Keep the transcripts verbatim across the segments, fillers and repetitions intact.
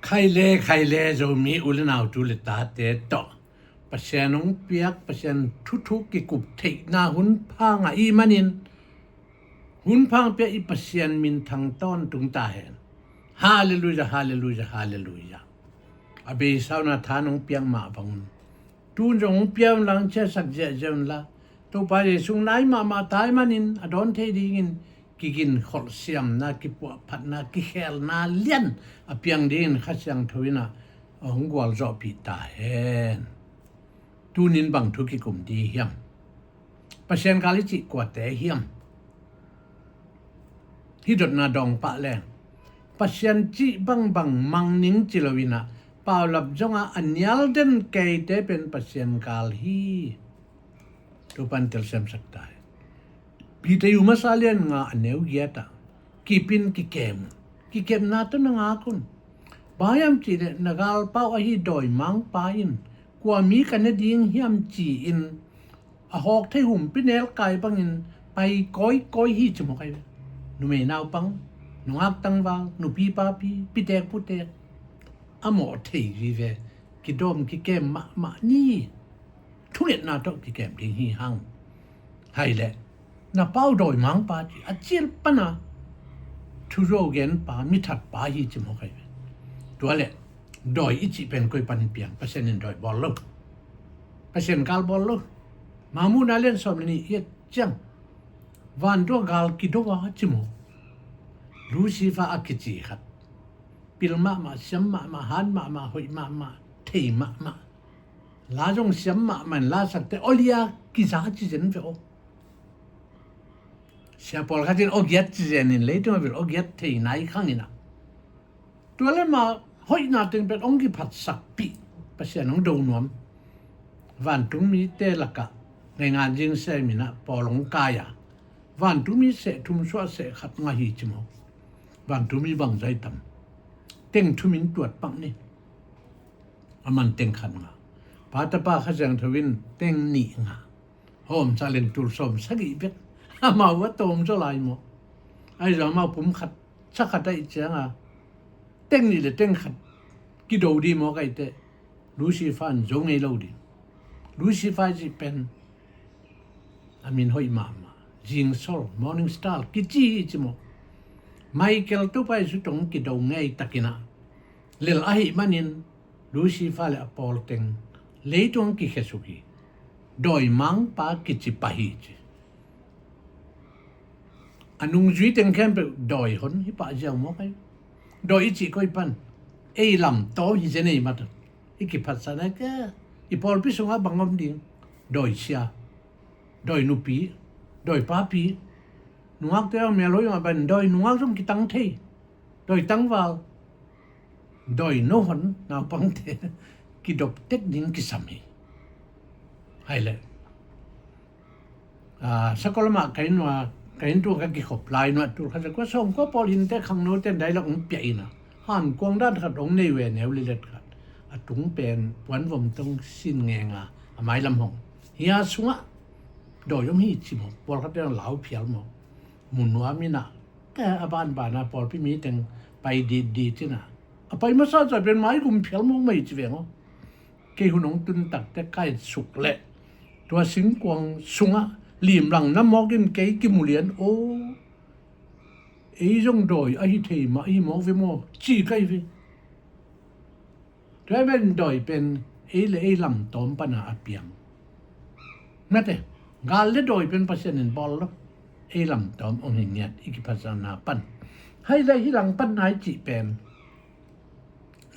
Khai le, khai le, Zomi u le nau, tu le tate tawh Pasian hong piak, Pasian thu thu kikup theihna hun pha ngah i hih manin, hun pha hong piak i Pasian minthang tawntung ta hen. Halleluiah, halleluiah, halleluiah. A beisa un a tha nong piak mah bangun, tun zong hong pia unla, hong ciahsak ziahziah unla, Topa Jesu nai mahmah ta i hih manin a dawn thei dingin kiginkholh siamna, kipuahphatna, kikhelna lian a piang dingin Kha Siangtho in a hong gualzawhpih ta hen. Tunin bang thu kikum ding hiam? Pasian gal i cih kuate hiam? Hih dotna dawng pah leng, Pasian cih bangbang mang ning ci lo in a, paulap zongah a nial den keite pen Pasian gal hi. Topan telsiamsak ta hi. Peter masa lian nga a neu giat ah, kipin kikem un. Kikemna tawh na ngak un. Bang hiam cih leh na galpau ahi dawimangpa in kua mi ka ne ding hiam ci-in a hawk thei humpi nelkai bangin pai kawikawi hi ci mawk ahi ve. Numei naupang, nungak tangval, nupi papi, pitek putek, a mawh thei vive. Kidawm kikem mahmah ni. Thungetna tawh kikem ding hi hang. Hai leh na pau dawimangpa ci, a cil pana thuzo genpa, mithatpa hi ci mawk ahi ve. Tua leh dawi i cih pen koi pan piang? Pasian in dawi bawl lo. Pasian gal bawl lo. Mangmuhna lian sawm le nih i et ciang, vantung ah gal kido a ci maw? Lucifer a kici khat, pil mahmah, siam mahmah, han mahmah, hoih mahmah, thei mahmah, la zong siam mahmah in la sakte, aw lia kiza ci zen ve aw. Sia pawlkhat in aw giat ci zen in, leitung a vil aw giat thei nai khang in a. Tua le mah hoihna teng pen hong kiphatsakpih, Pasian hong do nuam. Vantung mite lakah ngaingan zing sem in a pawl hong kai a, vantung mi seh thum suah seh khat ngah hi ci maw? Vantung mi bangzah i tam? Teng thum in tuat pak ni. A man teng khat ngah. Pa, Tapa, Kha Siangtho in teng nih ngah. Hawm sa leng tul sawm sagih bek. Amau a tawm zaw lai maw? Ahi zong amau pum khat, sa khat ahih cianga teng nih le teng khat kido ding maw, kaite? Lucifer in zo ngei lo ding. Lucifer cih pen a min hoih mahmah, zingsol, morning star kici hi ci maw? Michael Topa Jesu tawh kido ngei takin a lel ahih manin Lucifer le a pawl teng leitung kikhesuk hi. Dawimangpa kici pah hi ci. A nungzui teng khempeuh dawi hon hi pah ziau mawk ahi. Dawi i cih koi pan? Ei lam tawm hi zen ei mat. I kiphatsakna ke, i pawlpi sungah bang om ding? Dawi sia, dawi nupi, dawi papi. Nungakte a mel hoih mah bang, dawi nungak zong kitang thei. Dawi tangval, dawi nohon naupangte kidop tek ding kisam hi. Hai leh, ah, sakol lamah ka inn ua, ka inn tua ka kikhop lai nuah tul khat le kua sawmkua pawl innte khangnote dialogue hong piah in a, hankuang dan khat hong nei ve, neu lilet khat. A tung pen puanvom tawh sin ngenga, a mailam hong, hia sungah dawi om hi ci maw? Pawlkhatte lau phial maw? Mu nuam in a, te a banbana pawlpi mi teng pai ditdit in a, a pai masa zah pen mai gum phial mawk mai ci veng aw. Kei hun hong tun takte ka et suk leh tua singkuang sungah limlang na mawk in kei kimu lian aw. Ei zong dawi ahi thei mah hi mawk ve maw ci ka hi ve. Tua hi pen dawi pen ei le ei lamtawm pana a piang. Mate, gal le dawi pen Pasian in bawl lo. Ei lamtawm hong hi ngiat i kiphatsakna pan. Hai leh hih langpan nai cih pen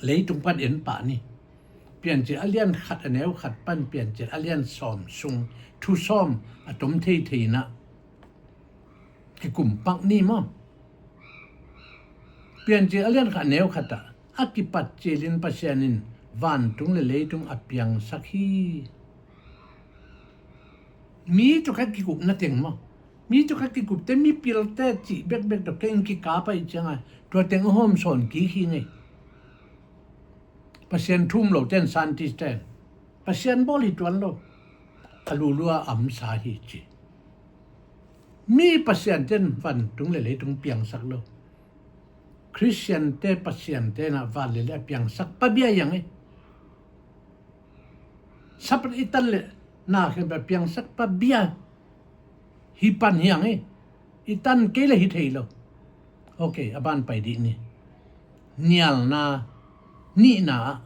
leitung pan en pah ni. Piancil a lian khat a neu khat pan Piancil a lian sawm sung thu sawm a tom thei thei in a kikum pak ni maw? Piancil a lian khat a neu khat ah a kipat cilin Pasian in vantung le leitung a piangsak hi. Mi tawh khat kikupna teng maw? Mi tawh khat kikupte, mipilte cih bekbek tawh keng kikap ahih cianga tua teng a hawm sawn kik hi ngei. Pasian thu um lote in, scientist-te in Pasian bawl hi tuan lo, a lulua a omsa hi ci. Mi pasiante in vantung le leitung piangsak lo. Khristiante, Pasiante na van le lei a piangsak pa bia hi hang hi. Sabbath i tan le na khempeuh a piangsak pa bia hi pan hi hang hi. I tan kei le hi thei lo. Ok, a ban pai dih ni. Nialna nihna ah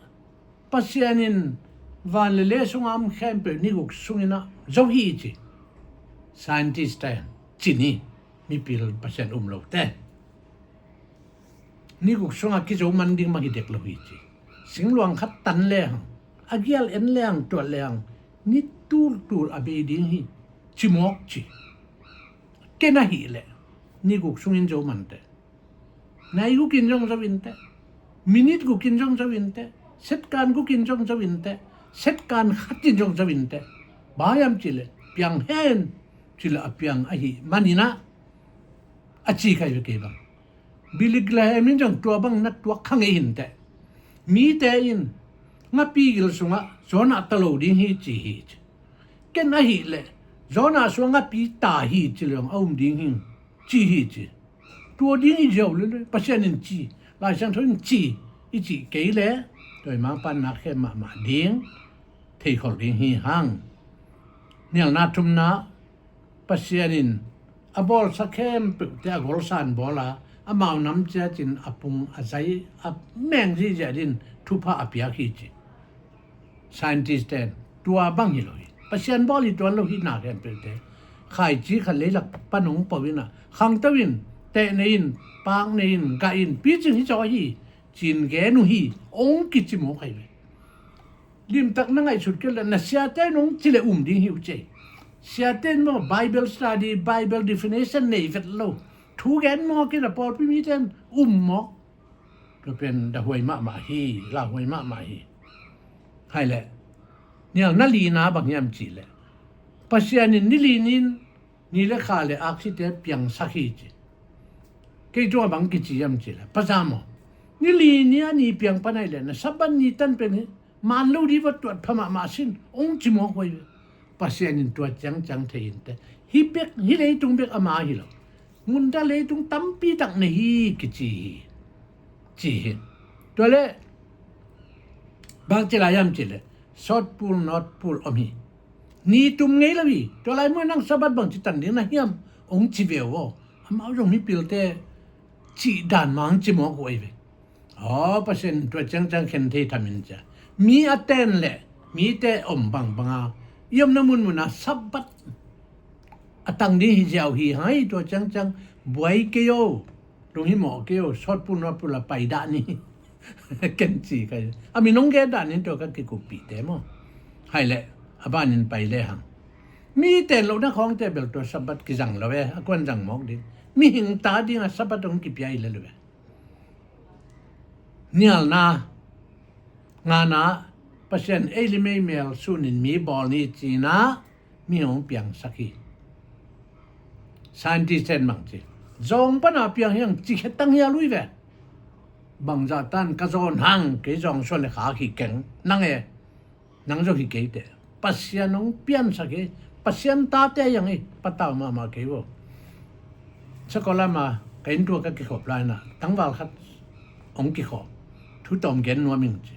Pasian in van le lei sungah a om khempeuh ni guk sungin a zo hi ci. Scientist te ci ni, mipil Pasian um lote. Ni guk sungah kizo man ding mah hi dek lo hi ci. Singluang khat tan le hang, a gial en le hang, tuat le hang, ni tultul a bei ding hi ci mawk ci. Ken ahih leh ni guk sungin zo man teh. Nai gukin zong zo in teh. Minit gukin zong zo in teh. Setkan gukin zong zo in teh. Setkan khatin zong zo in teh. Bang hiam cih leh piang hen cih leh a piang ahih manin ah a ci kha hi ve kei bang. Billy Graham in zong tua bang na tuak kha ngei hi in teh. Mite in ngapi gil sungah Jonah ta lo ding hi ci hi ci. Ken ahih leh Jonah sungah ngapi ta hi ci leh zong a um ding hi ci hi ci. Tua ding hi ziau lel, Pasian in ci, Lai Siangtho in ci, i cih kei leh tua i mangpan nak khem mahmah ding, theikhol ding hi hang. Nialna thumna, Pasian in a bawlsa khempeuhte a golsan bawl a, amau nam ciatin a pung a zai a meng ziahziah dingin thupha a piak hi ci. Scientist ten tua bang hi lo hi. Pasian bawl hi tuan lo hi na khempeuhte. Khaici khat leilak pan hong po in ah, khangto in, tehnei in, paknei in, gah in, picing hi zaw hi, ci-in gen uh hi, hong kici mawk hi ve. Limtak na ngaihsut kei leh na siate in hong ci leh um ding hi uh ci. Siate in maw Bible study, Bible definition nei vet lo. Thu gen mawk in a pawlpi mite in um mawk. Tua pen da huai mahmah hi, la huai mahmah hi. Hai leh, nialna lina bang hiam cih leh, Pasian in ni li ni-in ni le kha le aksite piangsak hi ci. Kei tungah bang kici hiam cih leh, Pasian maw, ni li ni a ni piang pan ahih leh na Sabbath ni tan pen hi man lo dih, va tuat pha mahmah sin, hong ci mawk uh hi. Pasian in tua ciangciang thei hi in teh. Hih bek, hih leitung bek ama hi lo. Ngunta leitung tampi tak nei hi kici hi, ci hi. Tua leh bang ci lai hiam cih leh, sawt pul nawt pul om hi. Ni tum ngei lo hi. Tua lai mun nang Sabbath bang ci tan ding na hiam, hong ci ve uh aw. Amau zong mipilte cih dan mah hong ci mawk uh hi ve. Aw, Pasian tua ciangciang khen thei tham in cia. Mi a ten leh mite om bangbang a, i omna munmun ah Sabbath a tang ding hi ziau hi hang hi. Tua ciangciang buai kei o, lunghimawh kei o, sawt pul nawt pul a pai dah ni. Ken ci kha hi. A min hong gen dah ni, tua ka kikuppihte maw. Hai leh, a banin pai le hang. Mi ten lohna khawngte bel tua Sabbath kizang lo e, a kuan zang mawk ding. Mihing ta dingah Sabbath hong kipia hi lel uh e. Nialna ngana, Pasian ei le mei mel sunin mi bawl ni ci-in ah mi hong piangsak hi. Scientist ten bang ci, zong pana piang hi hang ci khe tang hi a lui ve. Bangzah tan ka zawn hang, kei zong suan le kha hi keng, nang e. Nang zong hi kei teh. Pasian hong piansak hi. Pasian tate hi hang hi. Patau mahmah kei vo. Sakawlam ah ka inn tua ka kikhop lai-in ah tangval khat hong kikhawm. Thu tawm gen nuam ing ci.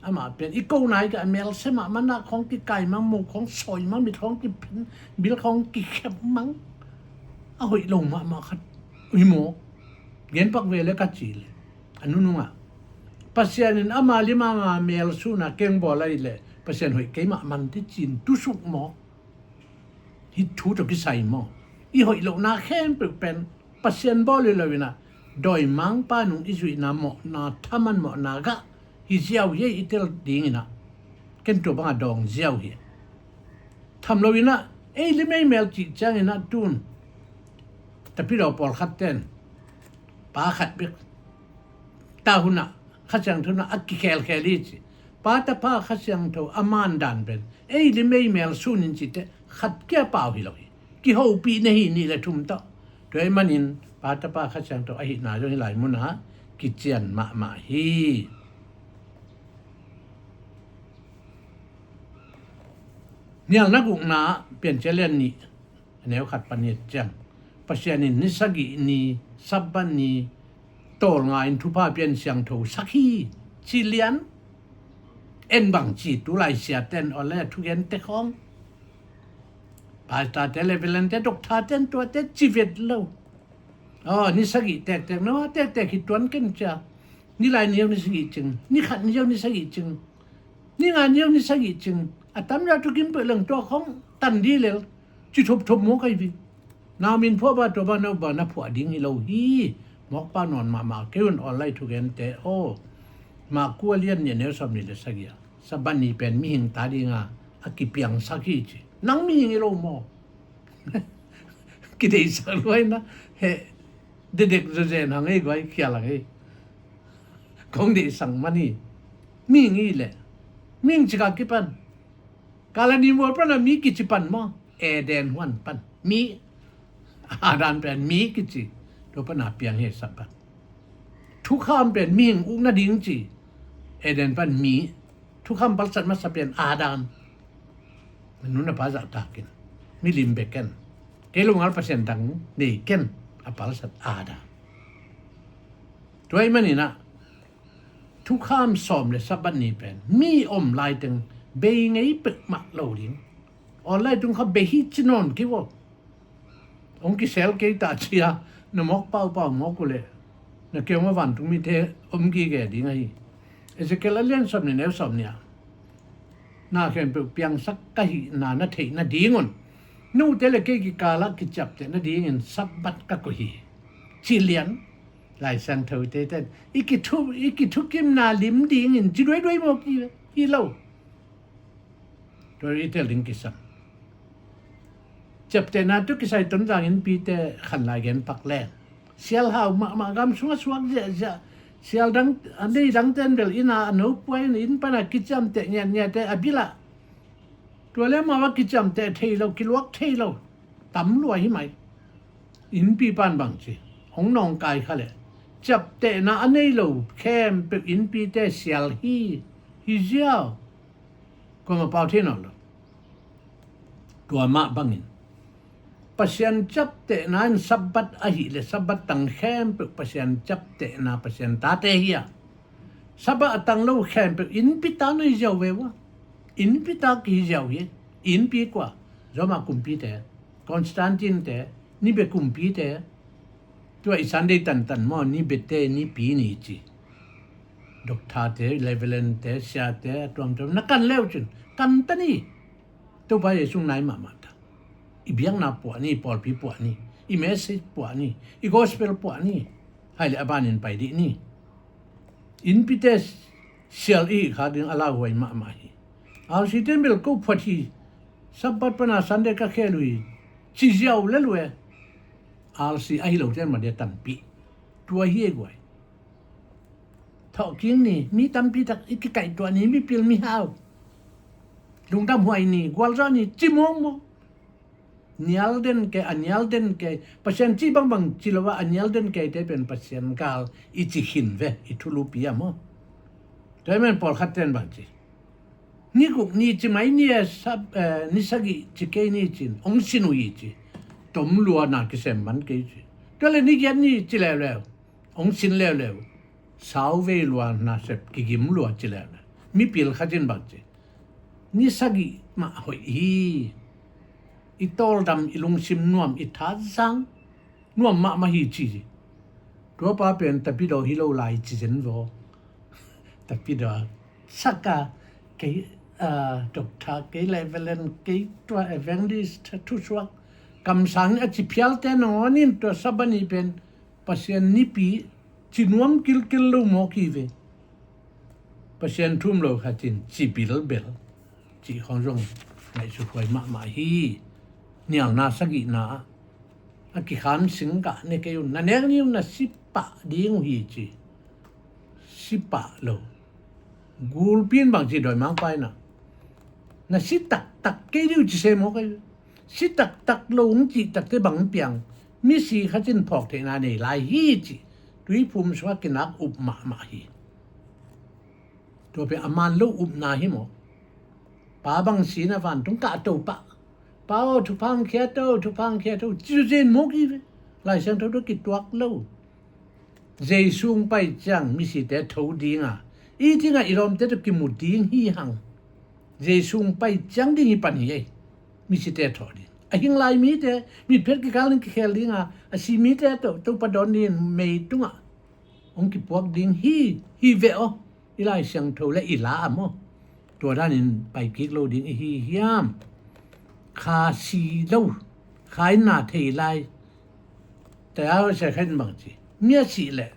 Amah pen i ko nai ka, a melse mahmah, nak khawng kikai mang, mo khawng sawi mang, mit khawng kiphin, bil khawng kikhep mang. A hoih lo mahmah khat uh hi maw. Gen pak ve le ka ci leh, a nunung ah, Pasian in ama lim ama mel sun a keng bawl ahih leh Pasian hoih kei mah man teh ci-in tusuk maw. Hih thu tawh kisai maw. I hoih lohna khempeuh pen Pasian bawl hi lo-in ah, dawimangpa nung i zuihna mawhna, thaman mawhna gah hi ziau hi ei i tel dingin ah, ken tua bangah dawng ziau hi. Tham lo-in ah, ei le mei mel cih ciangin ah tun tapidaw pawlkhat ten pa khat bek ta hun ah Kha Siangtho in ah a kikhelkhel hi ci. Pa, Tapa, Kha Siangtho a man dan pen ei le mei mel sun in cih teh khat kia pau hi lo hi. Kihopih na hi, nih le thum tawh. Tua ahih manin Pa, Tapa, Kha Siangtho ahihna zong hih lai munah kician mahmah hi. Nialna gukna, Piancil lian nih, a neu khat pan i et ciang, Pasian in ni sagih ni, Sabbath ni, tawlnga in thupha pian siangtho sak hi, ci lian. En bang ci tu lai siate in online a thugente khawng, pastorte, reverendte, doctorte in tuate ci vet lo. Aw, ni sagih tektek, no tektek hi tuan ken cia. Ni lai ni zong ni sagih cing, ni khat ni zong ni sagih cing, ni nga ni zong ni sagih cing. A tamza thukim peuh leng tua khawng tan dih lel, ci thopthop mawk ahi ve. Nau min phuah ba, tua ba, nau ba na phuah ding hi lo hi. Mawkpa nawn mahmah kei un, online thugente aw. Marka a lian nih, a neu sawm nih le sagih ah, Sabbath ni pen mihing ta dinga a kipiangsak hi ci. Nang mihing hi lo maw? Kideihsak luai na, heh, dedek zawzen hang ei, guai khial hang ei. Kong deihsak man hi. Mihing hi leh, mihing cika kipan. Kalvary mual pana mi kici pan maw? Eden huan pan mi. Adam pen mi kici. Tua pana piang hi Sabbath. Thukham pen mihing uk nading ci. Eden pan mi. Thukham palsat masa pen Adam. Nu le pa zahtakin, milim bek ken, kei lo ngal pasian dang nei ken, a palsat Adam. Tua ahih manin ah, thukham sawm le Sabbath ni pen mi om laiteng bei ngei peuhmah lo ding. Online tung kha bei hi ci nawn kei vo. Hong kisel kei ta cia, na mawk paupau mawk uh leh, na kiang a vantungmite om gige ding ahi. Ezekiel a lian sawm nih, neu sawm nih ah, na khempeuh piangsak ka hihna na theih nadingun, note le kei kikalah kiciapteh nadingin Sabbath ka koih hi, ci lian. Lai Siangthote ten i kithu, i kithukimna lim dingin ci duaiduai mawk hi, hi lo. Tua i tel ding kisam. Ciaptehna tawh kisai Tonzang innpite khan lai gen pak leng, sial hau mahmah, gam sungah suak ziahziah, sial dang, a nei dangte in bel inn a, a no pua in, inn pana kiciamteh ngiatngiate a bil ah. Tua le amau a kiciamteh thei lo, kiluak thei lo tam lua hi mai. Innpi pan bang ci, hong nawngkai kha leh, ciaptehna a nei lo khempeuh innpite sial hi, hi ziau. Kuamah pau thei nawn lo. Tua mah bangin, Pasian ciaptehna in Sabbath ahih leh Sabbath tang khempeuh Pasian ciaptehna, Pasian tate hi a, Sabbath a tang lo khempeuh innpi ta na hi ziau ve ua. Innpi ta kihi ziau hi. Innpi kua? Roma kumpite, Constantine te, ni bia kumpite. Tua i Sunday tantan maw, ni biate, ni pi ni ci. Doctorte, reverendte, siate, a tuamtuam na kan leu cin, kan ta ni. Topa Jesu nai mahmah ta. I biakna puah ni, pawlpi puah ni, i message puah ni, i gospel puah ni. Hai le a banin pai dih ni. Innpite sial i hih kha ding a lauhuai mahmah hi. Alsite in bel ko phuat hi, Sabbath pana Sunday ka khel uh hi, ci ziau le lue. Alsi ahi lote in mah dia tanpih. Tua hi e guai. Thawhkik ni, mi tampi tak i kikaihtuah ni, mipil mihau, lungdamhuai ni, gualzawh ni, ci mawkmawk. Nial den kei, a nial den kei, Pasian cih bangbang ci lo a, a nial den keite pen Pasian gal i ci khin ve, i thulupi a maw. Tua hi men pawlkhat ten bang ci, ni guk ni ci mai ni e, sab-, eh, ni sagih ci kei ni cin, hong sin uh hi ci. Tom lua na kisem man kei ci. Tua le ni giat ni ci leuleu, hong sin leuleu, sau vei lua na sep kigim lua ci leuleu. Mipil khat in bang ci, ni sagih mah hoih hi. I tawldam, i lungsim nuam, i tha zang nuam mahmah hi ci. Tua pa pen tapidaw hi lo lai ci zen vaw. Tapidaw saka, kei, ah, doctor, kei reverend, kei tua evangelist, thusuak, kamsang a ci phialte nangawn in tua Sabbath ni pen Pasian nipi ci nuam kilkil lo mawk hi ve. Pasian thu um lo khat in ci bilbel cih khawng zong ngaihsuthuai mahmah hi. Nialna sagihna ah, a kikham sing kah ne kei un, na nek ni un, na si pah ding uh hi ci. Si pah lo. Gulpi in bang ci, dawimangpa in ah, na si taktak kei ding uh ci se mawk ahi ve. Si taktak lo hong cih takte bang piang, misi khat in phawktheihna nei lai hi ci. Tuiphum sungah kinak up mahmah hi. Tua pen a man lo upna hi maw. Pa bang si na vantung kah to pah, Pa aw, thupha hong khia to, thupha hong khia to, ci zen mawk hi ve. Lai Siangtho tawh kituak lo. Jesu hong pai ciang misite tho ding a, i ding a i lawmte tawh kimu ding hi hang. Jesu hong pai ciang ding hi pan hi ei. Misite thawh ding. A hing lai mite, mitphiat kikal ding kikhel ding a, a si mite tawh Topa dawn ding in mei tungah hong kipuak ding hi, hi ve aw. I Lai Siangtho le i la a maw? Tua danin pai kik lo ding i hi hiam? Kha si lo, kha in na thei lai. Tua a sia kha in bang ci. Mi a sih leh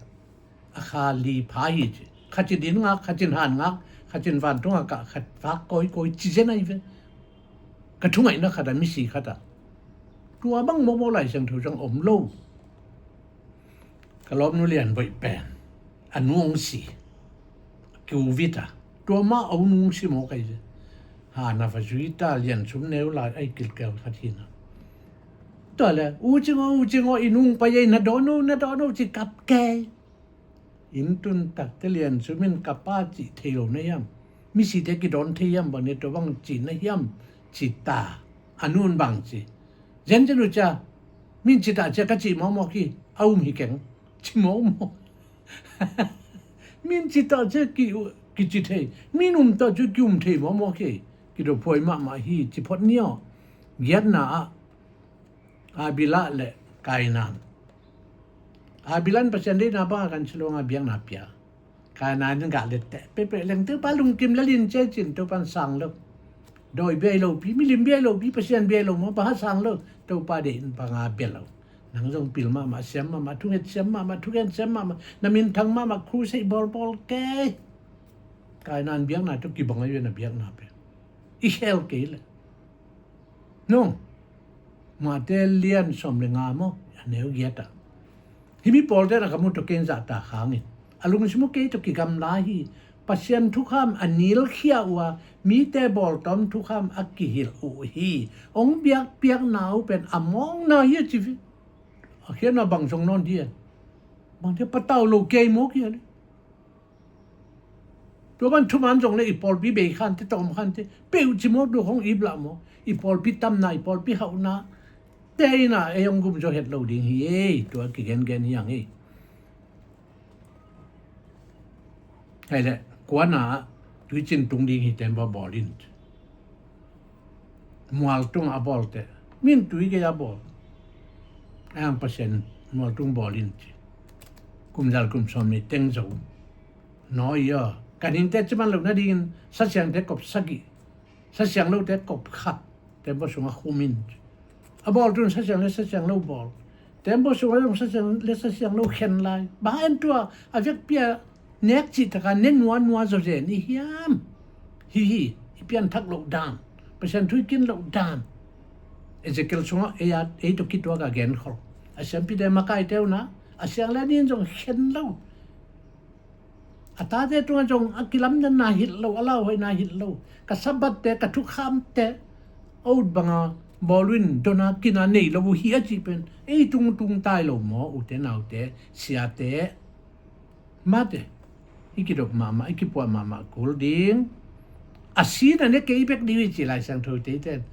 a kha li pha hi ci. Kha cin inn ngak, kha cin han ngak, kha cin vantung a kah, kha vak kawikawi ci zen ahi ve. Ka thungaihna khat a misi khat a tua bang mawkmawk Lai Siangtho zong om lo. Ka lawmnu Lian Voih pen a nu hong si, kiuvit a, tua mah a u nu hong si mawk ahi ve. Han a va zui ta, Lian Sum neu lai ahi kilkel khat hi na. Tua le, U Cing aw, U Cing aw, i nu hong pai ei, na dawn o, na dawn o ci kap kei. Inn tun takte Lian Sum in ka pa cih thei lo na hiam? Misite kidawn thei hiam bang ne tua bang cih na hiam? Ci ta. A nu in bang ci. Zenzen uh cia. Min ci ta cia ka cih mawkmawk hi. A um hi keng. Ci mawkmawk. Min ci ta cia ki, kici thei. Min um ta cia ki um thei mawkmawk hi. Kidophuai mahmah hi. Ci phot ni aw. Giatna ah Abila le Kainan. Abila in Pasian deihna bang a kan si lo nga biakna pia. Kainan in gah lette pehpeh leng Topa lungkim le lin cia cin Topa in sang lo. Dawi bia i lopi, milim bia i lopi, Pasian bia i lo maw, bang a sang lo. Topa deih in bang a bia lo. Nang zong pil mahmah, siam mahmah, thungen siam mahmah, thungen siam mahmah, na minthang mahmah, crusade bawlbawl kei. Kainan biakna tawh kibang ahi ve na biakna pen. I khel kei le. No. Mate lian sawm le nga maw, a neu giat ah. Hih mi pawlte na ka mu tawh kei in zahtak hangin a lungsim uh kei tawh kigamla hi. Pasian thukham a nilkhia uh a, mite bawltawm thukham a kihilh uh hi. Hong biakpiakna uh pen a mawkna hi a ci hi. A khiatna bang zong nawn dian. Bang dia patau lo kei mawk hi a le. Tua ban thuman zong le i pawlpi bei khante, tawm khante, peuh ci mawk duk hong ip lah maw? I pawlpi tamna, i pawlpi hauhna te in a ei hong gum zaw het lo ding hi ei. Tua kigengen hi hang ei. Hei le, kuana tuicin tung ding hi tembaw bawl in. Mual tung a bawl teh, min tui kei a bawl. A hang Pasian mual tung bawl in ci. Kum zal kum sawm nih teng zo. Nawi aw, kan hingte ciman lo nadingin sasiangte kop sagih, sasiang lote kop khat tembaw sungah khum in ci. A bawl tun sasiang le sasiang lo bawl. Tembaw sungah zong sasiang le sasiang lo khen lai. Bang en tua a vekpi a nek cih taka ne nuanua zawzen i hiam? Hi hi, i pianthak loh dan, Pasian thu i kin loh dan. Ezekiel sungah ei a, ei tawh kituak a genkhol. A siampite makaite uh na, a siang le a nin zong khen lo. A tate tungah zong a kilamdanna hilh lo, a lauhuaina hilh lo. Ka Sabbath te, ka thukhamte a ut banga bawl uh in dona kina nei lo uh hi a cih pen ei tungtung tai lo maw, ute naute, siate? Mate, i kidop mahmah, i kipuah mahmah kul ding. A si na ne kei bek ding uh hi ci Lai Siangtho teiten.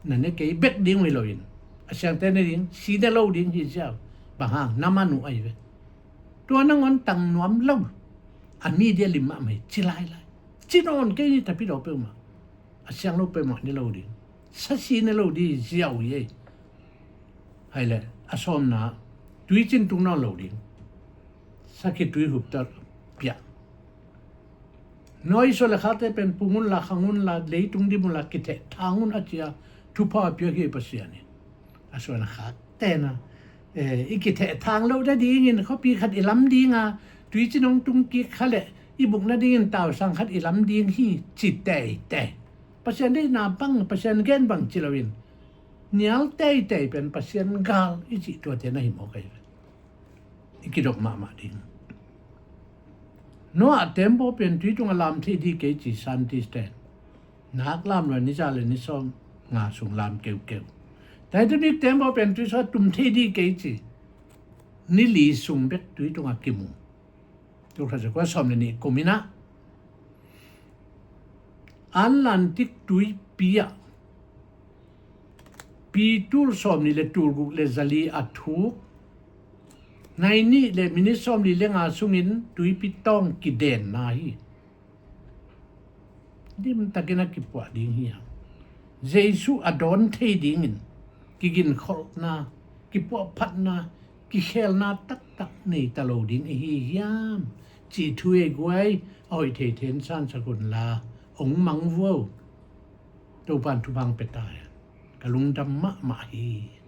Na ne kei bek ding uh hi loin, a siangte ne ding, si ne lo ding hi ziau. Bang hang, na man uh ahi ve. Tua nangawn tang nuam lo. A mi dia lim mahmah hi ci lailai. Ci nawn kei ni tapi daw peuhmah. A siang lo peuhmah ne lo ding. Sasi ne lo ding ziau hi ei. Hai le, a sawmna, tuicin tung nawn lo ding. Sakhi tui hupter piah. Nawi sua le khate pen pung unla, khang unla, leitung dim unla, kitheh thang un a cia thupha a piak hi Pasian in. A suan a khak tena, eh, i kitheh thang loh nadingin khuapi khat i lam dinga, tuicin hong tung kik kha le i buk nadingin tausang khat i lam ding hi ci teitei. Pasian deihna bang, Pasian gen bang ci loin nial teitei pen Pasian gal i cih tuate na hi mawk ahi ve. I kidop mahmah ding. Noah tembaw pen tui tungah lam thei ding kei ci scientist ten. Nak lam lo ni za le ni sawm nga sung lam keukeu. Titanic tembaw pen tui sungah tum thei ding kei ci. Ni li sung bek tui tungah kimu. Tul khat za kua sawm le nih kum in ah Atlantic tuipi ah pi tul sawm nih le tul guk le zali a thuk Nai nih le minit sawmli le nga sungin tuipi tawng kidenna hi. Limtakin a kipuah ding hi a, Jesu a dawn thei dingin kiginkholhna, kipuahphatna, kikhelna taktak nei ta lo ding i hi hiam? Cih thu ei guai, a hoih thei thei in sansak unla, hong mang vuau. Topa'n thupha hong pia ta hen. Ka lungdam mahmah hi.